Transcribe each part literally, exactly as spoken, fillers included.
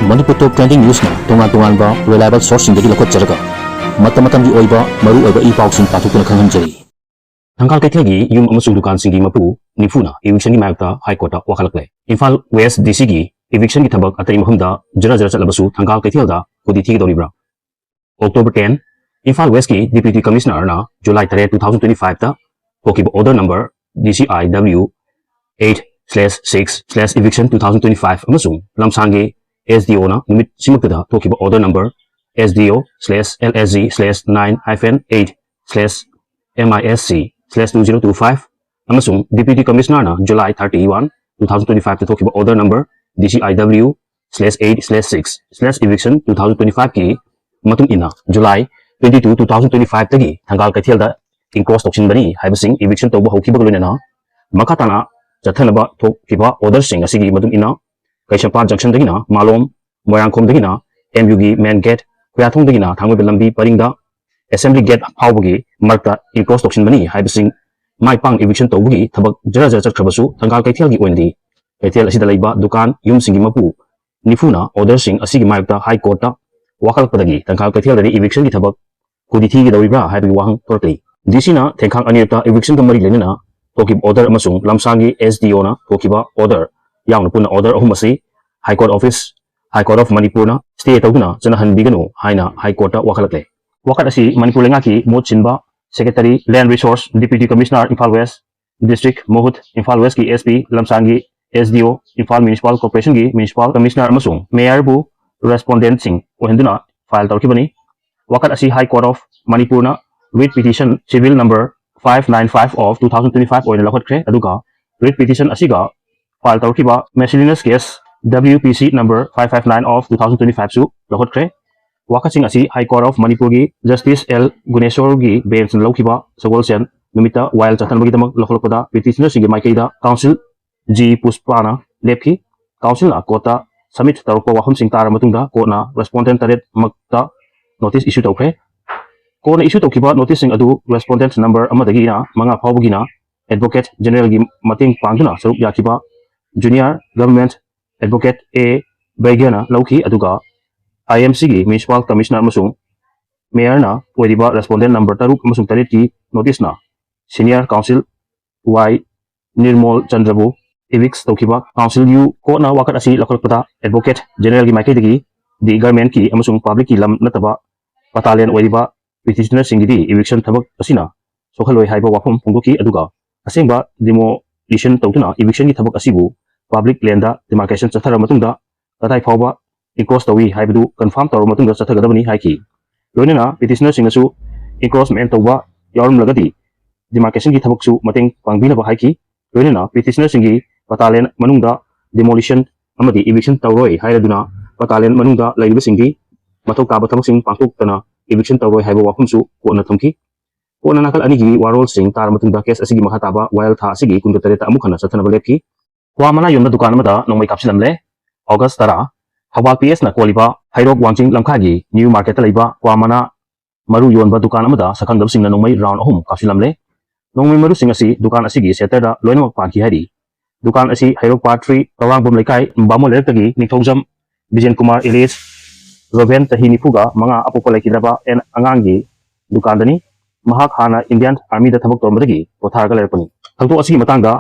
Manipur Top Trending Newsꯅ ꯇꯣꯉꯥꯟ ꯇꯣꯉꯥꯟꯕ reliable sourceꯁꯤꯡꯗꯒꯤ ꯂꯧꯈꯠꯆꯔꯒ ꯃꯇꯝ ꯃꯇꯝꯒꯤ ꯑꯣꯏꯕ ꯃꯔꯨꯑꯣꯏꯕ ꯏ ꯄꯥꯎꯁꯤꯡ ꯄꯥꯊꯣꯛꯇꯨꯅ ꯈꯪꯍꯟꯖꯔꯤ꯫ ꯊꯪꯒꯥꯜ ꯀꯩꯊꯦꯜꯒꯤ ꯌꯨꯝ ꯑꯃꯁꯨꯡ ꯗꯨꯀꯥꯟꯁꯤꯡꯒꯤ ꯃꯄꯨ ꯅꯤꯐꯨꯅ evictionꯒꯤ ꯃꯥꯌꯣꯛꯇ High Courtꯇ ꯋꯥꯀꯠꯂꯛꯂꯦ꯫ ꯏꯝꯐꯥꯜ West DCꯒꯤ evictionꯒꯤ ꯊꯕꯛ ꯑꯇꯩ ꯃꯐꯝꯗ ꯖꯔ ꯖꯔ ꯆꯠꯂꯕꯁꯨ ꯊꯪꯒꯥꯜ ꯀꯩꯊꯦꯜꯗ ꯈꯨꯗꯤ ꯊꯤꯒꯗꯧꯔꯤꯕ꯭ꯔꯥ? October ten, Imphal Westꯀꯤ Deputy Commissionerꯅ July ꯇꯔꯦꯠ, two thousand twenty fiveꯇ ꯊꯣꯛꯈꯤꯕ order number DCIW eight slash six slash eviction two thousand twenty five ꯑꯃꯁꯨꯡ ꯂꯝꯁꯥꯡꯒꯤ SDOꯅ ꯅꯨꯃꯤꯠꯁꯤꯃꯛꯇꯗ ꯊꯣꯛꯈꯤꯕ order number SDO slash LSG slash nine hyphen eight slash MISC slash two zero two five ꯑꯃꯁꯨꯡ Deputy Commissionerꯅ July thirty-one, two thousand twenty fiveꯇ ꯊꯣꯛꯈꯤꯕ order number DCIW slash eight slash six slash eviction two thousand twenty fiveꯀꯤ ꯃꯇꯨꯡ ꯏꯟꯅ July twenty-two, two thousand twenty fiveꯇꯒꯤ ꯊꯪꯒꯥꯜ ꯀꯩꯊꯦꯜꯗ encroach ꯇꯧꯁꯤꯟꯕꯅꯤ ꯍꯥꯏꯕꯁꯤꯡ eviction ꯇꯧꯕ ꯍꯧꯈꯤꯕꯒ ꯂꯣꯏꯅꯅ ꯃꯈꯥ ꯇꯥꯅ ꯆꯠꯊꯅꯕ ꯊꯣꯛꯈꯤꯕ orderꯁꯤꯡ ꯑꯁꯤꯒꯤ ꯃꯇꯨꯡ ꯏꯟꯅ ꯀꯩꯁꯥꯝꯄꯥꯠ junctionꯗꯒꯤꯅ ꯃꯥꯂꯣꯝ, ꯃꯣꯏꯔꯥꯡꯈꯣꯝꯗꯒꯤꯅ MUꯒꯤ main gate, ꯈꯨꯌꯥꯊꯣꯡꯗꯒꯤꯅ ꯊꯥꯡꯃꯩꯕꯟ ꯂꯝꯕꯤ ꯄꯔꯤꯡꯗ Assembly Gate ꯐꯥꯎꯕꯒꯤ ꯃꯔꯛꯇ encroach ꯇꯧꯁꯤꯟꯕꯅꯤ ꯍꯥꯏꯕꯁꯤꯡ ꯃꯥꯏ ꯄꯥꯛꯅ eviction ꯇꯧꯕꯒꯤ ꯊꯕꯛ ꯖꯔ ꯖꯔ ꯆꯠꯈ꯭ꯔꯕꯁꯨ ꯊꯪꯒꯥꯜ ꯀꯩꯊꯦꯜꯒꯤ ꯑꯣꯏꯅꯗꯤ ꯀꯩꯊꯦꯜ ꯑꯁꯤꯗ ꯂꯩꯕ ꯗꯨꯀꯥꯟ ꯌꯨꯝꯁꯤꯡꯒꯤ ꯃꯄꯨ ꯅꯤꯐꯨꯅ orderꯁꯤꯡ ꯑꯁꯤꯒꯤ ꯃꯥꯌꯣꯛꯇ High Courtꯇ ꯋꯥꯀꯠꯂꯛꯄꯗꯒꯤ ꯊꯪꯒꯥꯜ ꯀꯩꯊꯦꯜꯗꯗꯤ evictionꯒꯤ ꯊꯕꯛ ꯈꯨꯗꯤ ꯊꯤꯒꯗꯧꯔꯤꯕ꯭ꯔꯥ ꯍꯥꯏꯕꯒꯤ ꯋꯥꯍꯪ ꯊꯣꯔꯛꯂꯤ꯫ DCꯅ ꯊꯦꯡꯈꯥꯡ ꯑꯅꯤꯔꯛꯇ evictionꯒ ꯃꯔꯤ ꯂꯩꯅꯅ ꯊꯣꯛꯈꯤꯕ order ꯑꯃꯁꯨꯡ ꯂꯝꯁꯥꯡꯒꯤ SDOꯅ ꯊꯣꯛꯈꯤꯕ order ꯌꯥꯎꯅ ꯄꯨꯟꯅ order ꯑꯍꯨꯝ ꯑꯁꯤ High Court Office, High Court of Manipurꯅ stay ꯇꯧꯗꯨꯅ ꯆꯠꯅꯍꯟꯕꯤꯒꯅꯨ ꯍꯥꯏꯅ High Courtꯇ ꯋꯥꯀꯠꯂꯛꯂꯦ꯫ ꯋꯥꯀꯠ ꯑꯁꯤ ꯃꯅꯤꯄꯨꯔ ꯂꯩꯉꯥꯛꯀꯤ ꯃꯍꯨꯠ ꯁꯤꯟꯕ Secretary, Land Resource, Deputy Commissioner, Imphal West District ꯃꯍꯨꯠ, Imphal Westꯀꯤ SP, ꯂꯝꯁꯥꯡꯒꯤ SDO, Imphal Municipal Corporationꯒꯤ Municipal Commissioner ꯑꯃꯁꯨꯡ Mayorꯕꯨ respondentꯁꯤꯡ ꯑꯣꯏꯍꯟꯗꯨꯅ file ꯇꯧꯔꯛꯈꯤꯕꯅꯤ꯫ ꯋꯥꯀꯠ ꯑꯁꯤ High Court of Manipurꯅ writ petition civil number five nine five of two thousand twenty five ꯑꯣꯏꯅ ꯂꯧꯈꯠꯈ꯭ꯔꯦ, ꯑꯗꯨꯒ writ petition ꯑꯁꯤꯒ file ꯇꯧꯔꯛꯈꯤꯕ miscellaneous case WPC number five five nine of two thousand twenty fiveꯁꯨ ꯂꯧꯈꯠꯈ꯭ꯔꯦ꯫ ꯋꯥꯀꯠꯁꯤꯡ ꯑꯁꯤ High Court of Manipurꯒꯤ Justice L Guneswarꯒꯤ benchꯅ ꯂꯧꯈꯤꯕ ꯁꯒꯣꯜꯁꯦꯟ ꯅꯨꯃꯤꯠꯇ ꯋꯥꯌꯦꯜ ꯆꯠꯊꯅꯕꯒꯤꯗꯃꯛ ꯂꯧꯈꯠꯂꯛꯄꯗ petitionerꯁꯤꯡꯒꯤ ꯃꯥꯏꯀꯩꯗ counsel G Pushpaꯅ ꯂꯦꯞꯈꯤ꯫ Councilꯅ courtꯇ submit ꯇꯧꯔꯛꯄ ꯋꯥꯐꯝꯁꯤꯡ ꯇꯥꯔꯕ ꯃꯇꯨꯡꯗ courtꯅ respondent ꯇꯔꯦꯠꯃꯛꯇ notice issue ꯇꯧꯈ꯭ꯔꯦ꯫ Courtꯅ issue ꯇꯧꯈꯤꯕ noticeꯁꯤꯡ ꯑꯗꯨ respondent number ꯑꯃꯗꯒꯤꯅ ꯃꯉꯥ ꯐꯥꯎꯕꯒꯤꯅ Advocate Generalꯒꯤ ꯃꯇꯦꯡ ꯄꯥꯡꯗꯨꯅ ꯁꯔꯨꯛ ꯌꯥꯈꯤꯕ Junior Government Advocate A ꯕꯩꯒ꯭ꯌꯅ ꯂꯧꯈꯤ꯫ ꯑꯗꯨꯒ ꯑꯥꯏ ꯑꯦꯝ ꯁꯤꯒꯤ ꯃ꯭ꯌꯨꯅꯤꯁꯤꯄꯥꯜ ꯀꯃꯤꯁꯅꯔ ꯑꯃꯁꯨꯡ ꯃꯦꯌꯔꯅ ꯑꯣꯏꯔꯤꯕ ꯔꯦꯁꯄꯣꯟꯗꯦꯟ ꯅꯝꯕꯔ ꯇꯔꯨꯛ ꯑꯃꯁꯨꯡ ꯇꯔꯦꯠꯀꯤ ꯅꯣꯇꯤꯁꯅ ꯁꯤꯅꯤꯌꯔ ꯀꯥꯎꯟꯁꯤꯜ ꯋꯥꯏ ꯅꯤꯔꯃꯣꯜ ꯆꯟꯗ꯭ꯔꯕꯨ ꯏꯚꯤꯛꯁ ꯇꯧꯈꯤꯕ ꯀꯥꯎꯟꯁꯤꯜ ꯌꯨ ꯀꯣꯔꯠꯅ ꯋꯥꯀꯠ ꯑꯁꯤ ꯂꯧꯈꯠꯂꯛꯄꯗ ꯑꯦꯗꯚꯣꯀꯦꯠ ꯖꯦꯅꯔꯦꯜꯒꯤ ꯃꯥꯏꯀꯩꯗꯒꯤ ꯗꯤ ꯒꯔꯃꯦꯟꯀꯤ ꯑꯃꯁꯨꯡ ꯄꯕ꯭ꯂꯤꯛꯀꯤ ꯂꯝ ꯅꯠꯇꯕ ꯄꯇꯥꯂꯦꯟ ꯑꯣꯏꯔꯤꯕ ꯄꯤꯇꯤꯁꯅꯔꯁꯤꯡꯒꯤꯗꯤ ꯏꯚꯤꯛꯁꯟ ꯊꯕꯛ ꯑꯁꯤꯅ ꯁꯣꯛꯍꯜꯂꯣꯏ ꯍꯥꯏꯕ ꯋꯥꯐꯝ ꯐꯣꯡꯗꯣꯛꯈꯤ꯫ ꯑꯗꯨꯒ ꯑꯁꯦꯡꯕ ꯗꯤꯃꯣꯂꯤꯁꯟ ꯇꯧꯗꯨꯅ ꯏꯚꯤꯛꯁꯟꯒꯤ ꯊꯕꯛ ꯑꯁꯤꯕꯨ ꯄꯕ꯭ꯂꯤꯛ ꯂꯦꯟꯗ ꯗꯤꯃꯥꯔꯀꯦꯁꯟ ꯆꯠꯊꯔꯕ ꯃꯇꯨꯡꯗ ꯀꯗꯥꯏ ꯐꯥꯎꯕ ꯏꯟꯀ꯭ꯔꯣꯁ ꯇꯧꯏ ꯍꯥꯏꯕꯗꯨ ꯀꯟꯐꯥꯔꯝ ꯇꯧꯔꯕ ꯃꯇꯨꯡꯗ ꯆꯠꯊꯒꯗꯕꯅꯤ ꯍꯥꯏꯈꯤ꯫ ꯂꯣꯏꯅꯅ ꯄꯤꯇꯤꯁꯅꯔꯁꯤꯡꯅꯁꯨ ꯏꯟꯀ꯭ꯔꯣꯁꯃꯦꯟ ꯇꯧꯕ ꯌꯥꯎꯔꯝꯂꯒꯗꯤ ꯗꯤꯃꯥꯔꯀꯦꯁꯟꯒꯤ ꯊꯕꯛꯁꯨ ꯃꯇꯦꯡ ꯄꯥꯡꯕꯤꯅꯕ ꯍꯥꯏꯈꯤ꯫ ꯂꯣꯏꯅꯅ ꯄꯤꯇꯤꯁꯅꯔꯁꯤꯡꯒꯤ ꯄꯇꯥꯂꯦꯟ ꯃꯅꯨꯡꯗ ꯗꯤꯃꯣꯂꯤꯁꯟ ꯑꯃꯗꯤ ꯏꯚꯤꯛꯁꯟ ꯇꯧꯔꯣꯏ ꯍꯥꯏꯔꯗꯨꯅ ꯄꯇꯥꯂꯦꯟ ꯃꯅꯨꯡꯗ ꯂꯩꯔꯤꯕꯁꯤꯡꯒꯤ ꯃꯊꯧ ꯇꯥꯕ ꯊꯕꯛꯁꯤꯡ ꯄꯥꯡꯊꯣꯛꯇꯅ ꯏꯚꯤꯛꯁꯟ ꯇꯧꯔꯣꯏ ꯍꯥꯏꯕ ꯋꯥꯐꯝꯁꯨ ꯀꯣꯔꯠꯅ ꯊꯝꯈꯤ꯫ ꯀꯣꯔꯠꯅ ꯅꯥꯀꯜ ꯑꯅꯤꯒꯤ ꯋꯥꯔꯣꯜꯁꯤꯡ ꯇꯥꯔꯕ ꯃꯇꯨꯡꯗ ꯀꯦꯁ ꯑꯁꯤꯒꯤ ꯃꯈꯥ ꯇꯥꯕ ꯋꯥꯌꯦꯜ ꯊꯥ ꯑꯁꯤꯒꯤ ꯀꯨꯟꯒ ꯇꯔꯦꯠꯇ ꯑꯃꯨꯛ ꯍꯟꯅ ꯆꯠꯊꯅꯕ ꯂꯦꯞꯈꯤ꯫ ꯀ꯭ꯋꯥ ꯃꯅꯥ ꯌꯣꯟꯕ ꯗꯨꯀꯥꯟ ꯑꯃꯗ ꯅꯣꯡꯃꯩ ꯀꯥꯞꯁꯤꯜꯂꯝꯂꯦ꯫ ꯑꯣꯒꯁ ꯇꯔꯥ, ꯊꯧꯕꯥꯜ ꯄꯤ ꯑꯦꯁꯅ ꯀꯣꯜꯂꯤꯕ ꯍꯩꯔꯣꯛ ꯋꯥꯡꯖꯤꯡ ꯂꯝꯈꯥꯏꯒꯤ ꯅ꯭ꯌꯨ ꯃꯥꯔꯀꯦꯠꯇ ꯂꯩꯕ ꯀ꯭ꯋꯥ ꯃꯅꯥ ꯃꯔꯨ ꯌꯣꯟꯕ ꯗꯨꯀꯥꯟ ꯑꯃꯗ ꯁꯛꯈꯪꯗꯕꯁꯤꯡꯅ ꯅꯣꯡꯃꯩ ꯔꯥꯎꯟ ꯑꯍꯨꯝ ꯀꯥꯞꯁꯤꯜꯂꯝꯂꯦ꯫ ꯅꯣꯡꯃꯩ ꯃꯔꯨꯁꯤꯡ ꯑꯁꯤ ꯗꯨꯀꯥꯟ ꯑꯁꯤꯒꯤ ꯁꯦꯇꯔꯗ ꯂꯣꯏꯅꯃꯛ ꯄꯥꯟꯈꯤ ꯍꯥꯏꯔꯤ꯫ ꯗꯨꯀꯥꯟ ꯑꯁꯤ ꯍꯩꯔꯣꯛ ꯄꯥꯔꯠ ꯊ꯭ꯔꯤ ꯀꯋꯥꯡꯕꯝ ꯂꯩꯀꯥꯏ ꯕꯥꯃꯣꯟ ꯂꯩꯔꯛꯇꯒꯤ ꯅꯤꯡꯊꯧꯖꯝ ꯕꯤꯖꯦꯟ ꯀꯨꯃꯥꯔ ꯑꯦꯂꯤꯌꯥꯁ ꯔꯣꯕꯦꯟ, ꯆꯍꯤ ꯅꯤꯐꯨꯒ ꯃꯉꯥ, ꯑꯄꯣꯛꯄ ꯂꯩꯈꯤꯗ꯭ꯔꯕ ꯑꯦꯟ ꯑꯉꯥꯡꯒꯤ ꯗꯨꯀꯥꯟꯗꯅꯤ꯫ ꯃꯍꯥꯛ ꯍꯥꯟꯅ ꯏꯟꯗꯤꯌꯥꯟ ꯑꯥꯔꯃꯤꯗ ꯊꯕꯛ ꯇꯧꯔꯝꯕꯗꯒꯤ ꯄꯣꯊꯥꯔꯒ ꯂꯩꯔꯛꯄꯅꯤ꯫ ꯊꯧꯗꯣꯛ ꯑꯁꯤꯒꯤ ꯃꯇꯥꯡꯗ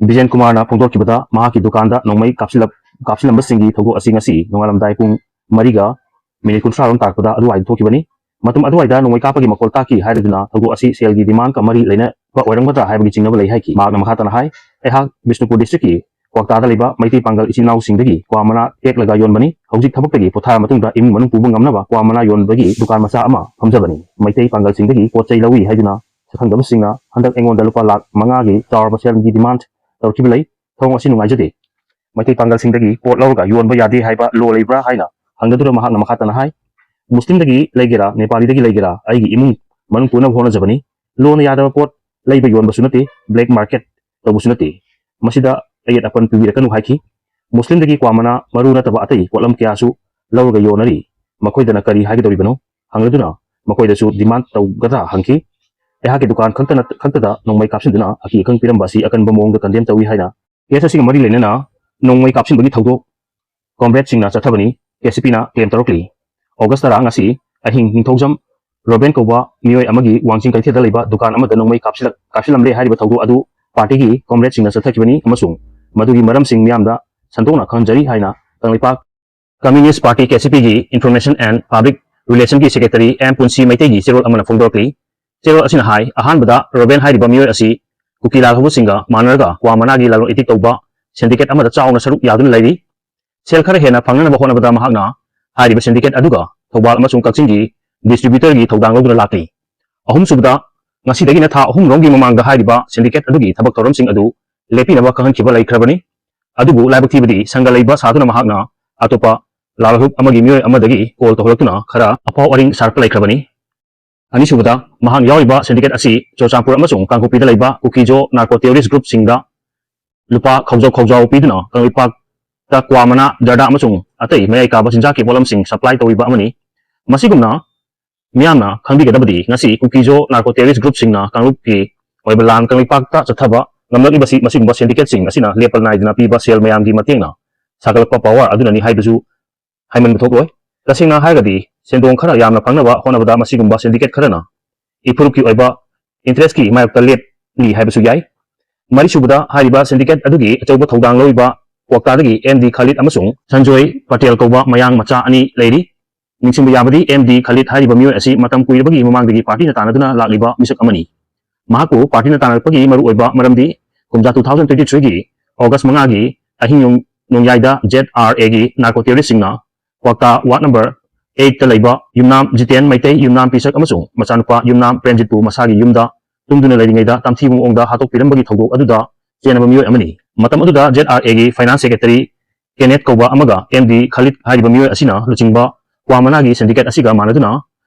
ꯕꯤꯖꯦꯟ ꯀꯨꯃꯥꯔꯅ ꯐꯣꯡꯗꯣꯛꯈꯤꯕꯗ, ꯃꯍꯥꯛꯀꯤ ꯗꯨꯀꯥꯟꯗ ꯅꯣꯡꯃꯩ ꯀꯥꯞꯁꯤꯜꯂꯛ-, ꯀꯥꯞꯁꯤꯜꯂꯝꯕꯁꯤꯡꯒꯤ ꯊꯧꯗꯣꯛ ꯑꯁꯤ ꯉꯁꯤ ꯅꯣꯡꯉꯥꯜꯂꯝꯗꯥꯏ ꯄꯨꯡ ꯃꯔꯤꯒ ꯃꯤꯅꯤꯠ ꯀꯨꯟꯊ꯭ꯔꯥ ꯔꯣꯝ ꯇꯥꯔꯛꯄꯗ ꯑꯗꯨꯋꯥꯏꯗ ꯊꯣꯛꯈꯤꯕꯅꯤ꯫ ꯃꯇꯝ ꯑꯗꯨꯋꯥꯏꯗ ꯅꯣꯡꯃꯩ ꯀꯥꯞꯄꯒꯤ ꯃꯈꯣꯜ ꯇꯥꯈꯤ ꯍꯥꯏꯔꯗꯨꯅ ꯊꯧꯗꯣꯛ ꯑꯁꯤ ꯁꯦꯜꯒꯤ ꯗꯤꯃꯥꯟꯒ ꯃꯔꯤ ꯂꯩꯅꯕ ꯑꯣꯏꯔꯝꯒꯗ꯭ꯔꯥ ꯍꯥꯏꯕꯒꯤ ꯆꯤꯡꯅꯕ ꯂꯩ ꯍꯥꯏꯈꯤ꯫ ꯃꯍꯥꯛꯅ ꯃꯈꯥ ꯇꯥꯅ ꯍꯥꯏ, ꯑꯩꯍꯥꯛ ꯕꯤꯁꯅꯨꯄꯨꯔ ꯗꯤꯁꯇ꯭ꯔꯤꯛꯀꯤ ꯀ꯭ꯋꯥꯛꯇꯥꯗ ꯂꯩꯕ ꯃꯩꯇꯩ ꯄꯥꯡꯒꯜ ꯏꯆꯤꯜ ꯏꯅꯥꯎꯁꯤꯡꯗꯒꯤ ꯀ꯭ꯋꯥ ꯃꯅꯥ ꯍꯦꯛꯂꯒ ꯌꯣꯟꯕꯅꯤ꯫ ꯍꯧꯖꯤꯛ ꯊꯕꯛꯇꯒꯤ ꯄꯣꯊꯥꯔ ꯃꯇꯨꯡꯗ ꯏꯃꯨꯡ ꯃꯅꯨꯡ ꯄꯨꯕ ꯉꯝꯅꯕ ꯀ꯭ꯋꯥ ꯃꯅꯥ ꯌꯣꯟꯕꯒꯤ ꯗꯨꯀꯥꯟ ꯃꯆꯥ ꯑꯃ ꯐꯝꯖꯕꯅꯤ꯫ ꯃꯩꯇꯩ ꯄꯥꯡꯒꯜꯁꯤꯡꯗꯒꯤ ꯄꯣꯠ ꯆꯩ ꯂꯧꯏ ꯍꯥꯏꯗꯨꯅ ꯁꯛꯈꯪꯗꯕꯁꯤꯡꯅ ꯍꯟꯗꯛ ꯑꯩꯉꯣꯟꯗ ꯂꯨꯄꯥ ꯂꯥꯈ ꯃꯉꯥꯒꯤ ꯆꯥꯎꯔꯕ ꯁꯦꯜꯒꯤ ꯗꯤꯃꯥꯟ ꯇꯧꯔꯛꯈꯤꯕ ꯂꯩ꯫ ꯊꯧꯑꯣꯡ ꯑꯁꯤ ꯅꯨꯡꯉꯥꯏꯖꯗꯦ꯫ ꯃꯩꯇꯩ ꯄꯥꯡꯒꯜꯁꯤꯡꯗꯒꯤ ꯄꯣꯠ ꯂꯧꯔꯒ ꯌꯣꯟꯕ ꯌꯥꯗꯦ ꯍꯥꯏꯕ ꯂꯣ ꯂꯩꯕ꯭ꯔꯥ ꯍꯥꯏꯅ ꯍꯪꯅꯗꯨꯅ ꯃꯍꯥꯛꯅ ꯃꯈꯥ ꯇꯥꯅ ꯍꯥꯏ, ꯃꯨꯁꯂꯤꯝꯗꯒꯤ ꯂꯩꯒꯦꯔꯥ, ꯅꯦꯄꯥꯂꯤꯗꯒꯤ ꯂꯩꯒꯦꯔꯥ, ꯑꯩꯒꯤ ꯏꯃꯨꯡ ꯃꯅꯨꯡ ꯄꯨꯅꯕ ꯍꯣꯠꯅꯖꯕꯅꯤ꯫ ꯂꯣꯅ ꯌꯥꯗꯕ ꯄꯣꯠ ꯂꯩꯕ ꯌꯣꯟꯕꯁꯨ ꯅꯠꯇꯦ, ꯕ꯭ꯂꯦꯛ ꯃꯥꯔꯀꯦꯠ ꯇꯧꯕꯁꯨ ꯅꯠꯇꯦ꯫ ꯃꯁꯤꯗ ꯑꯌꯦꯠ ꯑꯄꯟ ꯄꯤꯕꯤꯔꯛꯀꯅꯨ ꯍꯥꯏꯈꯤ꯫ ꯃꯨꯁꯂꯤꯝꯗꯒꯤ ꯀ꯭ꯋꯥ ꯃꯅꯥ ꯃꯔꯨ ꯅꯠꯇꯕ ꯑꯇꯩ ꯄꯣꯠꯂꯝ ꯀꯌꯥꯁꯨ ꯂꯧꯔꯒ ꯌꯣꯟꯅꯔꯤ꯫ ꯃꯈꯣꯏꯗꯅ ꯀꯔꯤ ꯍꯥꯏꯒꯗꯧꯔꯤꯕꯅꯣ ꯍꯪꯂꯗꯨꯅ ꯃꯈꯣꯏꯗꯁꯨ ꯗꯤꯃꯥꯟ ꯇꯧꯒꯗ꯭ꯔꯥ ꯍꯪꯈꯤ꯫ ꯑꯩꯍꯥꯛꯀꯤ ꯗꯨꯀꯥꯟ ꯈꯛꯇ ꯅꯠ-, ꯈꯛꯇꯗ ꯅꯣꯡꯃꯩ ꯀꯥꯞꯁꯤꯟꯗꯨꯅ ꯑꯀꯤ ꯑꯈꯪ ꯄꯤꯔꯝꯕ ꯑꯁꯤ ꯑꯀꯟꯕ ꯃꯑꯣꯡꯗ ꯀꯟꯗꯦꯝ ꯇꯧꯏ ꯍꯥꯏꯅ ꯀꯦꯁ ꯑꯁꯤꯒ ꯃꯔꯤ ꯂꯩꯅꯅ ꯅꯣꯡꯃꯩ ꯀꯥꯞꯁꯤꯟꯕꯒꯤ ꯊꯧꯗꯣꯛ ꯀꯣꯝꯔꯦꯗꯁꯤꯡꯅ ꯆꯠꯊꯕꯅꯤ, ꯀꯦ ꯁꯤ ꯄꯤꯅ ꯀ꯭ꯂꯦꯝ ꯇꯧꯔꯛꯂꯤ꯫ ꯑꯣꯒꯁ ꯇꯔꯥ, ꯉꯁꯤ ꯑꯍꯤꯡ ꯅꯤꯡꯊꯧꯖꯝ ꯔꯣꯕꯦꯟ ꯀꯧꯕ ꯃꯤꯑꯣꯏ ꯑꯃꯒꯤ ꯋꯥꯡꯖꯤꯡ ꯀꯩꯊꯦꯜꯗ ꯂꯩꯕ ꯗꯨꯀꯥꯟ ꯑꯃꯗ ꯅꯣꯡꯃꯩ ꯀꯥꯞꯁꯤꯜꯂꯛ-, ꯀꯥꯞꯁꯤꯜꯂꯝꯂꯦ ꯍꯥꯏꯔꯤꯕ ꯊꯧꯗꯣꯛ ꯑꯗꯨ ꯄꯥꯔꯇꯤꯒꯤ ꯀꯣꯝꯔꯦꯗꯁꯤꯡꯅ ꯆꯠꯊꯈꯤꯕꯅꯤ ꯑꯃꯁꯨꯡ ꯃꯗꯨꯒꯤ ꯃꯔꯝꯁꯤꯡ ꯃꯤꯌꯥꯝꯗ ꯁꯟꯗꯣꯛꯅ ꯈꯪꯍꯟꯖꯔꯤ ꯍꯥꯏꯅ Kangleipak Communist Party, K C ꯄꯤꯒꯤ Information and Public Relationꯒꯤ ꯁꯦꯀ꯭ꯔꯦꯇꯔꯤ ꯑꯦꯝ ꯄꯨꯟꯁꯤ ꯃꯩꯇꯩꯒꯤ ꯆꯦꯔꯣꯜ ꯑꯃꯅ ꯐꯣꯡꯗꯣꯔꯛꯂꯤ꯫ ꯆꯦꯔꯣꯜ ꯑꯁꯤꯅ ꯍꯥꯏ, ꯑꯍꯥꯟꯕꯗ ꯔꯣꯕꯦꯟ ꯍꯥꯏꯔꯤꯕ ꯃꯤꯑꯣꯏ ꯑꯁꯤ ꯀꯨꯀꯤ ꯂꯥꯜꯍꯧꯕꯁꯤꯡꯒ ꯃꯥꯟꯅꯔꯒ ꯀ꯭ꯋꯥ ꯃꯅꯥꯒꯤ ꯂꯂꯣꯟ ꯏꯇꯤꯛ ꯇꯧꯕ ꯁꯦꯟꯗꯤꯀꯦꯠ ꯑꯃꯗ ꯆꯥꯎꯅ ꯁꯔꯨꯛ ꯌꯥꯗꯨꯅ ꯂꯩꯔꯤ꯫ ꯁꯦꯜ ꯈꯔ ꯍꯦꯟꯅ ꯐꯪꯅꯅꯕ ꯍꯣꯠꯅꯕꯗ ꯃꯍꯥꯛꯅ ꯍꯥꯏꯔꯤꯕ ꯁꯦꯟꯗꯤꯀꯦꯠ ꯑꯗꯨꯒ ꯊꯧꯕꯥꯜ ꯑꯃꯁꯨꯡ ꯀꯛꯆꯤꯡꯒꯤ ꯗꯤꯁꯇ꯭ꯔꯤꯕ꯭ꯌꯨꯇꯔꯒꯤ ꯊꯧꯗꯥꯡ ꯂꯧꯗꯨꯅ ꯂꯥꯛꯂꯤ꯫ ꯑꯍꯨꯝꯁꯨꯕꯗ, ꯉꯁꯤꯗꯒꯤꯅ ꯊꯥ ꯑꯍꯨꯝ ꯔꯣꯝꯒꯤ ꯃꯃꯥꯡꯗ ꯍꯥꯏꯔꯤꯕ ꯁꯦꯟꯗꯤꯀꯦꯠ ꯑꯗꯨꯒꯤ ꯊꯕꯛ ꯊꯧꯔꯝꯁꯤꯡ ꯑꯗꯨ ꯂꯦꯞꯄꯤꯅꯕ ꯈꯪꯍꯟꯈꯤꯕ ꯂꯩꯈ꯭ꯔꯕꯅꯤ꯫ ꯑꯗꯨꯕꯨ ꯂꯥꯏꯕꯛ ꯊꯤꯕꯗꯤ ꯁꯪꯒ ꯂꯩꯕ ꯁꯥꯗꯨꯅ ꯃꯍꯥꯛꯅ ꯑꯇꯣꯞꯄ ꯂꯥꯜꯍꯧꯂꯨꯞ ꯑꯃꯒꯤ ꯃꯤꯑꯣꯏ ꯑꯃꯗꯒꯤ ꯀꯣꯜ ꯇꯧꯍꯜꯂꯛꯇꯨꯅ ꯈꯔ ꯑꯐꯥꯎ ꯑꯔꯤꯡ ꯁꯥꯔꯛꯄ ꯂꯩꯈ꯭ꯔꯕꯅꯤ꯫ ꯑꯅꯤꯁꯨꯕꯗ, ꯃꯍꯥꯛ ꯌꯥꯎꯔꯤꯕ ꯁꯦꯟꯗꯤꯀꯦꯠ ꯑꯁꯤ ꯆꯨꯔꯆꯥꯟꯄꯨꯔ ꯑꯃꯁꯨꯡ ꯀꯥꯡꯄꯣꯛꯄꯤꯗ ꯂꯩꯕ ꯀꯨꯀꯤꯖꯣ ꯅꯥꯔꯀꯣ ꯇꯦꯔꯣꯔꯤꯁ ꯒ꯭ꯔꯨꯞꯁꯤꯡꯗ ꯂꯨꯄꯥ ꯈꯥꯎꯖꯥꯎ ꯈꯥꯎꯖꯥꯎ ꯄꯤꯗꯨꯅ ꯀꯪꯂꯩꯄꯥꯛꯇ ꯀ꯭ꯋꯥ ꯃꯅꯥ, ꯖꯔꯗꯥ ꯑꯃꯁꯨꯡ ꯑꯇꯩ ꯃꯌꯥꯏ ꯀꯥꯕ ꯆꯤꯟꯖꯥꯛꯀꯤ ꯄꯣꯠꯂꯝꯁꯤꯡ ꯁꯄ꯭ꯂꯥꯏ ꯇꯧꯔꯤꯕ ꯑꯃꯅꯤ꯫ ꯃꯁꯤꯒꯨꯝꯅ ꯃꯤꯌꯥꯝꯅ ꯈꯪꯕꯤꯒꯗꯕꯗꯤ, ꯉꯁꯤ ꯀꯨꯀꯤꯖꯣ ꯅꯥꯔꯀꯣ ꯇꯦꯔꯣꯔꯤꯁ ꯒ꯭ꯔꯨꯞꯁꯤꯡꯅ ꯀꯥꯡꯂꯨꯞꯀꯤ ꯑꯣꯏꯕ ꯂꯥꯟ ꯀꯪꯂꯩꯄꯥꯛꯇ ꯆꯠꯊꯕ ꯉꯝꯂꯛꯂꯤꯕꯁꯤ ꯃꯁꯤꯒꯨꯝꯕ ꯁꯦꯟꯗꯤꯀꯦꯠꯁꯤꯡ ꯑꯁꯤꯅ ꯂꯦꯞꯄ ꯅꯥꯏꯗꯅ ꯄꯤꯕ ꯁꯦꯜ ꯃꯌꯥꯝꯒꯤ ꯃꯇꯦꯡꯅ ꯁꯥꯒꯠꯂꯛꯄ ꯄꯥꯋꯔ ꯑꯗꯨꯅꯅꯤ ꯍꯥꯏꯕꯁꯨ ꯍꯥꯏꯃꯟꯕ ꯊꯣꯛꯂꯣꯏ꯫ ꯇꯁꯦꯡꯅ ꯍꯥꯏꯔꯒꯗꯤ, ꯁꯦꯟꯗꯣꯡ ꯈꯔ ꯌꯥꯝꯅ ꯐꯪꯅꯕ ꯍꯣꯠꯅꯕꯗ ꯃꯁꯤꯒꯨꯝꯕ ꯁꯦꯟꯗꯤꯀꯦꯠ ꯈꯔꯅ ꯏꯐꯨꯔꯨꯞꯀꯤ ꯑꯣꯏꯕ ꯏꯟꯇꯔꯦꯁꯀꯤ ꯃꯥꯌꯣꯛꯇ ꯂꯦꯞꯂꯤ ꯍꯥꯏꯕꯁꯨ ꯌꯥꯏ꯫ ꯃꯔꯤꯁꯨꯕꯗ, ꯍꯥꯏꯔꯤꯕ ꯁꯦꯟꯗꯤꯀꯦꯠ ꯑꯗꯨꯒꯤ ꯑꯆꯧꯕ ꯊꯧꯗꯥꯡ ꯂꯧꯔꯤꯕ ꯀ꯭ꯋꯥꯛꯇꯥꯗꯒꯤ ꯑꯦꯝ ꯗꯤ ꯈꯥꯂꯤꯗ ꯑꯃꯁꯨꯡ ꯁꯟꯖꯣꯏ ꯄꯇꯦꯜ ꯀꯧꯕ ꯃꯌꯥꯡ ꯃꯆꯥ ꯑꯅꯤ ꯂꯩꯔꯤ꯫ ꯅꯤꯡꯁꯤꯡꯕ ꯌꯥꯕꯗꯤ, ꯑꯦꯝ ꯗꯤ ꯈꯥꯂꯤꯗ ꯍꯥꯏꯔꯤꯕ ꯃꯤꯑꯣꯏ ꯑꯁꯤ ꯃꯇꯝ ꯀꯨꯏꯔꯕꯒꯤ ꯃꯃꯥꯡꯗꯒꯤ ꯄꯥꯔꯇꯤꯅ ꯇꯥꯟꯅꯗꯨꯅ ꯂꯥꯛꯂꯤꯕ ꯃꯤꯁꯛ ꯑꯃꯅꯤ꯫ ꯃꯍꯥꯛꯄꯨ ꯄꯥꯔꯇꯤꯅ ꯇꯥꯟꯅꯔꯛꯄꯒꯤ ꯃꯔꯨꯑꯣꯏꯕ ꯃꯔꯝꯗꯤ, ꯀꯨꯝꯖꯥ two thousand twenty threeꯒꯤ ꯑꯣꯒꯁ ꯃꯉꯥꯒꯤ ꯑꯍꯤꯡ ꯅꯣꯡ-, ꯅꯣꯡꯌꯥꯏꯗ ꯖꯦꯗ ꯑꯥꯔ ꯑꯦꯒꯤ ꯅꯥꯔꯀꯣ ꯇꯦꯔꯣꯔꯤꯁꯁꯤꯡꯅ ꯀ꯭ꯋꯥꯛꯇꯥ ꯋꯥꯔꯗ ꯅꯝꯕꯔ eightꯇ ꯂꯩꯕ ꯌꯨꯝꯅꯥꯝ ꯖꯤꯇꯦꯟ ꯃꯩꯇꯩ, ꯌꯨꯝꯅꯥꯝ ꯄꯤꯁꯛ ꯑꯃꯁꯨꯡ ꯃꯆꯥꯅꯨꯄꯥ ꯌꯨꯝꯅꯥꯝ ꯄ꯭ꯔꯦꯝꯖꯤꯠꯄꯨ ꯃꯁꯥꯒꯤ ꯌꯨꯝꯗ ꯇꯨꯝꯗꯨꯅ ꯂꯩꯔꯤꯉꯩꯗ ꯇꯝꯊꯤꯕ ꯃꯑꯣꯡꯗ ꯍꯥꯠꯇꯣꯛꯄꯤꯔꯝꯕꯒꯤ ꯊꯧꯗꯣꯛ ꯑꯗꯨꯗ ꯆꯦꯟꯅꯕ ꯃꯤꯑꯣꯏ ꯑꯃꯅꯤ꯫ ꯃꯇꯝ ꯑꯗꯨꯗ ꯖꯦꯗ ꯑꯥꯔ ꯑꯦꯒꯤ ꯐꯥꯏꯅꯥꯟꯁ ꯁꯦꯀ꯭ꯔꯦꯇꯔꯤ ꯀꯦꯅꯦꯠ ꯀꯧꯕ ꯑꯃꯒ ꯑꯦꯝ ꯗꯤ ꯈꯥꯂꯤꯗ ꯍꯥꯏꯔꯤꯕ ꯃꯤꯑꯣꯏ ꯑꯁꯤꯅ ꯂꯨꯆꯤꯡꯕ ꯀ꯭ꯋꯥ ꯃꯅꯥꯒꯤ ꯁꯦꯟꯗꯤꯀꯦꯠ ꯑꯁꯤꯒ ꯃꯥꯟꯅꯗꯨꯅ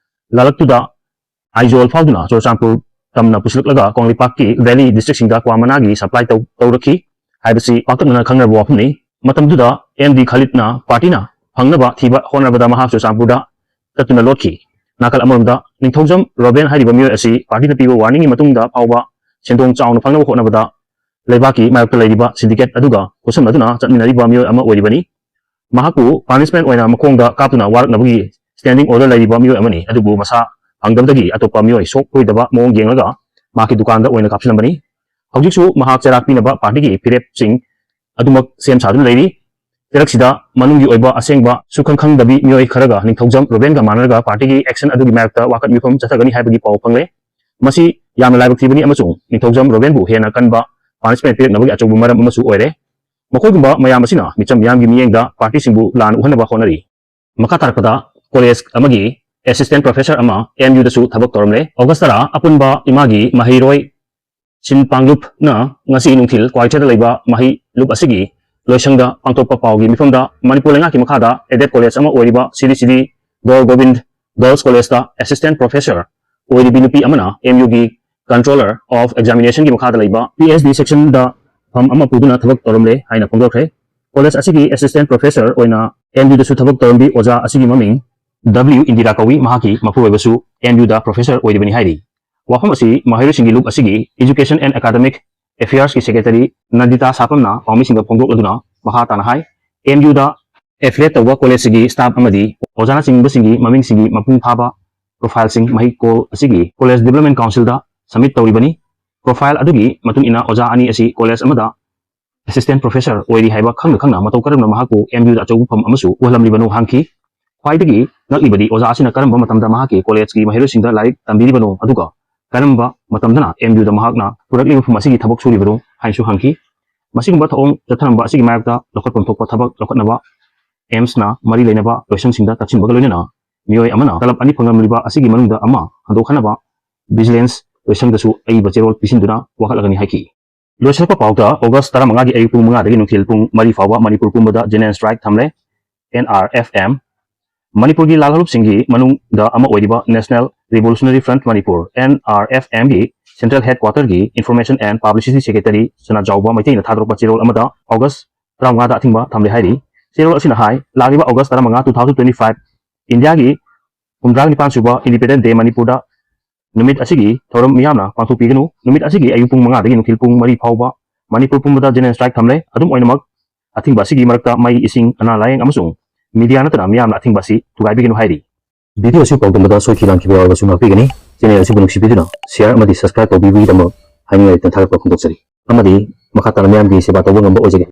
ꯂꯥꯂꯛꯇꯨꯗ ꯑꯥꯏꯖꯣꯜ ꯐꯥꯎꯗꯨꯅ ꯆꯨꯔꯆꯥꯟꯄꯨꯔ ꯇꯝꯅ ꯄꯨꯁꯤꯜꯂꯛꯂꯒ ꯀꯪꯂꯩꯄꯥꯛꯀꯤ ꯚꯦꯂꯤ ꯗꯤꯁꯇ꯭ꯔꯤꯛꯁꯤꯡꯗ ꯀ꯭ꯋꯥ ꯃꯅꯥꯒꯤ ꯁꯄ꯭ꯂꯥꯏ ꯇꯧ-, ꯇꯧꯔꯛꯈꯤ ꯍꯥꯏꯕꯁꯤ ꯄꯥꯛꯇꯛꯅꯅ ꯈꯪꯅꯔꯕ ꯋꯥꯐꯝꯅꯤ꯫ ꯃꯇꯝꯗꯨꯗ ꯑꯦꯝ ꯗꯤ ꯈꯥꯂꯤꯗꯅ ꯄꯥꯔꯇꯤꯅ ꯐꯪꯅꯕ ꯊꯤꯕ ꯍꯣꯠꯅꯕꯗ ꯃꯍꯥꯛ ꯆꯨꯔꯆꯥꯟꯄꯨꯔꯗ ꯆꯠꯇꯨꯅ ꯂꯣꯠꯈꯤ꯫ ꯅꯥꯀꯜ ꯑꯃꯔꯣꯝꯗ, ꯅꯤꯡꯊꯧꯖꯝ ꯔꯣꯕꯦꯟ ꯍꯥꯏꯔꯤꯕ ꯃꯤꯑꯣꯏ ꯑꯁꯤ ꯄꯥꯔꯇꯤꯅ ꯄꯤꯕ ꯋꯥꯔꯅꯤꯡꯒꯤ ꯃꯇꯨꯡꯗ ꯐꯥꯎꯕ ꯁꯦꯟꯗꯣꯡ ꯆꯥꯎꯅ ꯐꯪꯅꯕ ꯍꯣꯠꯅꯕꯗ ꯂꯩꯕꯥꯛꯀꯤ ꯃꯥꯌꯣꯛꯇ ꯂꯩꯔꯤꯕ ꯁꯤꯟꯗꯤꯀꯦꯠ ꯑꯗꯨꯒ ꯈꯨꯠꯁꯝꯅꯗꯨꯅ ꯆꯠꯃꯤꯟꯅꯔꯤꯕ ꯃꯤꯑꯣꯏ ꯑꯃ ꯑꯣꯏꯔꯤꯕꯅꯤ꯫ ꯃꯍꯥꯛꯄꯨ ꯄꯥꯅꯤꯁꯃꯦꯟ ꯑꯣꯏꯅ ꯃꯈꯣꯡꯗ ꯀꯥꯞꯇꯨꯅ ꯋꯥꯔꯛꯅꯕꯒꯤ ꯁ꯭ꯇꯦꯟꯗꯤꯡ ꯑꯣꯔꯗꯔ ꯂꯩꯔꯤꯕ ꯃꯤꯑꯣꯏ ꯑꯃꯅꯤ꯫ ꯑꯗꯨꯕꯨ ꯃꯁꯥ ꯐꯪꯗꯕꯗꯒꯤ ꯑꯇꯣꯞꯄ ꯃꯤꯑꯣꯏ ꯁꯣꯛꯂꯣꯏꯗꯕ ꯃꯑꯣꯡ ꯌꯦꯡꯂꯒ ꯃꯍꯥꯛꯀꯤ ꯗꯨꯀꯥꯟꯗ ꯑꯣꯏꯅ ꯀꯥꯞꯁꯤꯜꯂꯝꯕꯅꯤ꯫ ꯍꯧꯖꯤꯛꯁꯨ ꯃꯍꯥꯛ ꯆꯩꯔꯥꯛ ꯄꯤꯅꯕ ꯄꯥꯔꯇꯤꯒꯤ ꯐꯤꯔꯦꯞꯁꯤꯡ ꯑꯗꯨꯃꯛ ꯁꯦꯝ ꯁꯥꯗꯨꯅ ꯂꯩꯔꯤ꯫ ꯆꯩꯔꯛꯁꯤꯗ ꯃꯅꯨꯡꯒꯤ ꯑꯣꯏꯕ ꯑꯁꯦꯡꯕ ꯁꯨꯈꯪ ꯈꯪꯗꯕꯤ ꯃꯤꯑꯣꯏ ꯈꯔꯒ ꯅꯤꯡꯊꯧꯖꯝ ꯔꯣꯕꯦꯟꯒ ꯃꯥꯟꯅꯔꯒ ꯄꯥꯔꯇꯤꯒꯤ ꯑꯦꯛꯁꯟ ꯑꯗꯨꯒꯤ ꯃꯥꯌꯣꯛꯇ ꯋꯥꯀꯠ ꯃꯤꯐꯝ ꯆꯠꯊꯒꯅꯤ ꯍꯥꯏꯕꯒꯤ ꯄꯥꯎ ꯐꯪꯂꯦ꯫ ꯃꯁꯤ ꯌꯥꯝꯅ ꯂꯥꯏꯕꯛ ꯊꯤꯕꯅꯤ ꯑꯃꯁꯨꯡ ꯅꯤꯡꯊꯧꯖꯝ ꯔꯣꯕꯦꯟꯕꯨ ꯍꯦꯟꯅ ꯀꯟꯕ ꯄꯥꯅꯤꯁꯃꯦꯟ ꯄꯤꯔꯛꯅꯕꯒꯤ ꯑꯆꯧꯕ ꯃꯔꯝ ꯑꯃꯁꯨ ꯑꯣꯏꯔꯦ꯫ ꯃꯈꯣꯏꯒꯨꯝꯕ ꯃꯌꯥꯝ ꯑꯁꯤꯅ ꯃꯤꯆꯝ ꯃꯤꯌꯥꯝꯒꯤ ꯃꯤꯠꯌꯦꯡꯗ ꯄꯥꯔꯇꯤꯁꯤꯡꯕꯨ ꯂꯥꯟꯅ ꯎꯍꯟꯅꯕ ꯍꯣꯠꯅꯔꯤ꯫ ꯃꯈꯥ ꯇꯥꯔꯛꯄꯗ ꯀꯣꯂꯦꯖ ꯑꯃꯒꯤ ꯑꯦꯁꯤꯁꯇꯦꯟ ꯄ꯭ꯔꯣꯐꯦꯁꯔ ꯑꯃ ꯑꯦꯝ ꯌꯨꯗꯁꯨ ꯊꯕꯛ ꯇꯧꯔꯝꯂꯦ꯫ ꯑꯣꯒꯁ ꯇꯔꯥ, ꯑꯄꯨꯟꯕ ꯏꯃꯥꯒꯤ ꯃꯍꯩꯔꯣꯏ ꯁꯤꯟꯄꯥꯡꯂꯨꯞꯅ ꯉꯁꯤ ꯅꯨꯡꯊꯤꯜ ꯀ꯭ꯋꯥꯏꯊꯦꯜꯗ ꯂꯩꯕ ꯃꯍꯩ ꯂꯨꯞ ꯑꯁꯤꯒꯤ ꯂꯣꯏꯁꯪꯗ ꯄꯥꯡꯊꯣꯛꯄ ꯄꯥꯎꯒꯤ ꯃꯤꯐꯝꯗ ꯃꯅꯤꯄꯨꯔ ꯂꯩꯉꯥꯛꯀꯤ ꯃꯈꯥꯗ ꯑꯦꯗꯦꯗ ꯀꯣꯂꯦꯖ ꯑꯃ ꯑꯣꯏꯔꯤꯕ ꯁꯤꯔꯤ ꯁꯤꯔꯤ ꯒꯧꯔ ꯒꯣꯕꯤꯟꯗ ꯒꯔꯜꯁ ꯀꯣꯂꯦꯖꯇ ꯑꯦꯁꯤꯁꯇꯦꯟ ꯄ꯭ꯔꯣꯐꯦꯁꯔ ꯑꯣꯏꯔꯤꯕꯤ ꯅꯨꯄꯤ ꯑꯃꯅ ꯑꯦꯝ ꯌꯨꯒꯤ ꯀꯟꯇ꯭ꯔꯣꯂꯔ ꯑꯣꯐ ꯑꯦꯛꯖꯥꯃꯤꯅꯦꯁꯟꯒꯤ ꯃꯈꯥꯗ ꯂꯩꯕ ꯄꯤ ꯑꯩꯆ ꯗꯤ ꯁꯦꯛꯁꯟꯗ ꯐꯝ ꯑꯃ ꯄꯨꯗꯨꯅ ꯊꯕꯛ ꯇꯧꯔꯝꯂꯦ ꯍꯥꯏꯅ ꯐꯣꯡꯗꯣꯛꯈ꯭ꯔꯦ꯫ ꯀꯣꯂꯦꯖ ꯑꯁꯤꯒꯤ ꯑꯦꯁꯤꯁꯇꯦꯟ ꯄ꯭ꯔꯣꯐꯦꯁꯔ ꯑꯣꯏꯅ ꯑꯦꯝ ꯌꯨꯗꯁꯨ ꯊꯕꯛ ꯇꯧꯔꯝꯕꯤ ꯑꯣꯖꯥ ꯑꯁꯤꯒꯤ ꯃꯃꯤꯡ ꯗꯕ꯭ꯂꯤꯎ ꯏꯟꯗꯤꯔꯥ ꯀꯧꯏ꯫ ꯃꯍꯥꯛꯀꯤ ꯃꯄꯨꯔꯣꯏꯕꯁꯨ ꯑꯦꯝ ꯌꯨꯗ ꯄ꯭ꯔꯣꯐꯦꯁꯔ ꯑꯣꯏꯔꯤꯕꯅꯤ ꯍꯥꯏꯔꯤ꯫ ꯋꯥꯐꯝ ꯑꯁꯤ ꯃꯍꯩꯔꯣꯏꯁꯤꯡꯒꯤ ꯂꯨꯞ ꯑꯁꯤꯒꯤ Education and Academic Affairsꯀꯤ ꯁꯦꯀ꯭ꯔꯦꯇꯔꯤ ꯅꯟꯗꯤꯇꯥ ꯁꯥꯄꯝꯅ ꯄꯥꯎꯃꯤꯁꯤꯡꯗ ꯐꯣꯡꯗꯣꯛꯂꯗꯨꯅ ꯃꯈꯥ ꯇꯥꯅ ꯍꯥꯏ, ꯑꯦꯝ ꯌꯨꯗ ꯑꯦꯐꯤꯂꯦꯠ ꯇꯧꯕ ꯀꯣꯂꯦꯖꯁꯤꯒꯤ ꯁ꯭ꯇꯥꯐ ꯑꯃꯗꯤ ꯑꯣꯖꯥꯅꯆꯤꯡꯕꯁꯤꯡꯒꯤ ꯃꯃꯤꯡꯁꯤꯡꯒꯤ ꯃꯄꯨꯡ ꯐꯥꯕ ꯄ꯭ꯔꯣꯐꯥꯏꯜꯁꯤꯡ ꯃꯍꯩꯀꯣꯜ ꯑꯁꯤꯒꯤ ꯀꯣꯂꯦꯖ ꯗꯤꯕꯦꯂꯞꯃꯦꯟ ꯀꯥꯎꯟꯁꯤꯜꯗ ꯁꯕꯃꯤꯠ ꯇꯧꯔꯤꯕꯅꯤ꯫ ꯄ꯭ꯔꯣꯐꯥꯏꯜ ꯑꯗꯨꯒꯤ ꯃꯇꯨꯡ ꯏꯟꯅ ꯑꯣꯖꯥ ꯑꯅꯤ ꯑꯁꯤ ꯀꯣꯂꯦꯖ ꯑꯃꯗ ꯑꯦꯁꯤꯁꯇꯦꯟ ꯄ꯭ꯔꯣꯐꯦꯁꯔ ꯑꯣꯏꯔꯤ ꯍꯥꯏꯕ ꯈꯪꯅ ꯈꯪꯅ ꯃꯇꯧ ꯀꯔꯝꯅ ꯃꯍꯥꯛꯄꯨ ꯑꯦꯝ ꯌꯨꯗ ꯑꯆꯧꯕ ꯐꯝ ꯑꯃꯁꯨ ꯑꯣꯏꯍꯜꯂꯝꯂꯤꯕꯅꯣ ꯍꯪꯈꯤ꯫ ꯈ꯭ꯋꯥꯏꯗꯒꯤ ꯉꯛꯂꯤꯕꯗꯤ ꯑꯣꯖꯥ ꯑꯁꯤꯅ ꯀꯔꯝꯕ ꯃꯇꯝꯗ ꯃꯍꯥꯛꯀꯤ ꯀꯣꯂꯦꯖꯀꯤ ꯃꯍꯩꯔꯣꯏꯁꯤꯡꯗ ꯂꯥꯏꯔꯤꯛ ꯇꯝꯕꯤꯔꯤꯕꯅꯣ, ꯑꯗꯨꯒ ꯀꯔꯝꯕ ꯃꯇꯝꯗꯅ ꯑꯦꯝ ꯌꯨꯗ ꯃꯍꯥꯛꯅ ꯄꯨꯔꯛꯂꯤꯕ ꯐꯝ ꯑꯁꯤꯒꯤ ꯊꯕꯛ ꯁꯨꯔꯤꯕꯅꯣ ꯍꯥꯏꯅꯁꯨ ꯍꯪꯈꯤ꯫ ꯃꯁꯤꯒꯨꯝꯕ ꯊꯧꯑꯣꯡ ꯆꯠꯊꯔꯝꯕ ꯑꯁꯤꯒꯤ ꯃꯥꯌꯣꯛꯇ ꯂꯧꯈꯠꯐꯝ ꯊꯣꯛꯄ ꯊꯕꯛ ꯂꯧꯈꯠꯅꯕ ꯑꯦꯝꯁꯅ ꯃꯔꯤ ꯂꯩꯅꯕ ꯂꯣꯏꯁꯪꯁꯤꯡꯗ ꯇꯛꯁꯤꯟꯕꯒ ꯂꯣꯏꯅꯅ ꯃꯤꯑꯣꯏ ꯑꯃꯅ ꯇꯂꯕ ꯑꯅꯤ ꯐꯪꯂꯝꯂꯤꯕ ꯑꯁꯤꯒꯤ ꯃꯅꯨꯡꯗ ꯑꯃ ꯍꯟꯗꯣꯛꯍꯟꯅꯕ ꯚꯤꯖꯤꯂꯦꯟꯁ ꯂꯣꯏꯁꯪꯗꯁꯨ ꯑꯏꯕ ꯆꯦꯔꯣꯜ ꯄꯤꯁꯤꯟꯗꯨꯅ ꯋꯥꯀꯠꯂꯒꯅꯤ ꯍꯥꯏꯈꯤ꯫ ꯂꯣꯏꯁꯤꯜꯂꯛꯄ ꯄꯥꯎꯗ ꯑꯣꯒꯁ ꯇꯔꯥꯃꯉꯥꯒꯤ ꯑꯌꯨꯛ ꯄꯨꯡ ꯃꯉꯥꯗꯒꯤ ꯅꯨꯡꯊꯤꯜ ꯄꯨꯡ ꯃꯔꯤ ꯐꯥꯎꯕ ꯃꯅꯤꯄꯨꯔ ꯄꯨꯝꯕꯗ ꯖꯦꯅꯔꯦꯜ ꯁ꯭ꯇ꯭ꯔꯥꯏꯛ ꯊꯝꯂꯦ꯫ ꯑꯦꯟ ꯑꯥꯔ ꯑꯦꯐ ꯑꯦꯝ, ꯃꯅꯤꯄꯨꯔꯒꯤ ꯂꯥꯜꯍꯧꯂꯨꯞꯁꯤꯡꯒꯤ ꯃꯅꯨꯡꯗ ꯑꯃ ꯑꯣꯏꯔꯤꯕ National Revolutionary Front Manipur, N R F ꯑꯦꯝꯒꯤ Central Headquarterꯒꯤ Information and Publicity Secretary ꯁꯅꯥꯖꯥꯎꯕ ꯃꯩꯇꯩꯅ ꯊꯥꯗꯣꯔꯛꯄ ꯆꯦꯔꯣꯜ ꯑꯃꯗ ꯑꯣꯒꯁ ꯇꯔꯥꯃꯉꯥꯗ ꯑꯊꯤꯡꯕ ꯊꯝꯂꯦ ꯍꯥꯏꯔꯤ꯫ ꯆꯦꯔꯣꯜ ꯑꯁꯤꯅ ꯍꯥꯏ, ꯂꯥꯛꯂꯤꯕ ꯑꯣꯒꯁ ꯇꯔꯥꯃꯉꯥ, two thousand twenty five, ꯏꯟꯗꯤꯌꯥꯒꯤ ꯍꯨꯝꯗ꯭ꯔꯥ ꯅꯤꯄꯥꯟ ꯁꯨꯕ Independence Day ꯃꯅꯤꯄꯨꯔꯗ ꯅꯨꯃꯤꯠ ꯑꯁꯤꯒꯤ ꯊꯧꯔꯝ ꯃꯤꯌꯥꯝꯅ ꯄꯥꯡꯊꯣꯛꯄꯤꯒꯅꯨ꯫ ꯅꯨꯃꯤꯠ ꯑꯁꯤꯒꯤ ꯑꯌꯨꯛ ꯄꯨꯡ ꯃꯉꯥꯗꯒꯤ ꯅꯨꯡꯊꯤꯜ ꯄꯨꯡ ꯃꯔꯤ ꯐꯥꯎꯕ ꯃꯅꯤꯄꯨꯔ ꯄꯨꯝꯕꯗ ꯖꯦꯅꯔꯦꯜ ꯁ꯭ꯇ꯭ꯔꯥꯏꯛ ꯊꯝꯂꯦ꯫ ꯑꯗꯨꯝ ꯑꯣꯏꯅꯃꯛ, ꯑꯊꯤꯡꯕ ꯑꯁꯤꯒꯤ ꯃꯔꯛꯇ ꯃꯩ, ꯏꯁꯤꯡ, ꯑꯅꯥ ꯂꯥꯌꯦꯡ ꯑꯃꯁꯨꯡ ꯃꯤꯗꯤꯌꯥ ꯅꯠꯇꯅ ꯃꯤꯌꯥꯝꯅ ꯑꯊꯤꯡꯕ ꯑꯁꯤ ꯊꯨꯒꯥꯏꯕꯤꯒꯅꯨ ꯍꯥꯏꯔꯤ꯫ ꯚꯤꯗꯤꯑꯣ ꯑꯁꯤ ꯄꯥꯎꯗꯝꯕꯗ ꯁꯣꯏꯈꯤ ꯂꯥꯟꯈꯤꯕ ꯌꯥꯎꯔꯕꯁꯨ ꯉꯥꯛꯄꯤꯒꯅꯤ꯫ ꯆꯦꯅꯦꯜ ꯑꯁꯤꯕꯨ ꯅꯨꯡꯁꯤꯕꯤꯗꯨꯅ ꯁꯤꯌꯥꯔ ꯑꯃꯗꯤ ꯁꯕꯁꯀ꯭ꯔꯥꯏꯕ ꯇꯧꯕꯤꯕꯒꯤꯗꯃꯛ ꯍꯥꯏꯅꯤꯡꯉꯥꯏ ꯂꯩꯇꯅ ꯊꯥꯒꯠꯄ ꯐꯣꯡꯗꯣꯛꯆꯔꯤ꯫ ꯑꯃꯗꯤ ꯃꯈꯥ ꯇꯥꯅ ꯃꯤꯌꯥꯝꯒꯤ ꯁꯦꯕꯥ ꯇꯧꯕ ꯉꯝꯕ ꯑꯣꯏꯖꯒꯦ꯫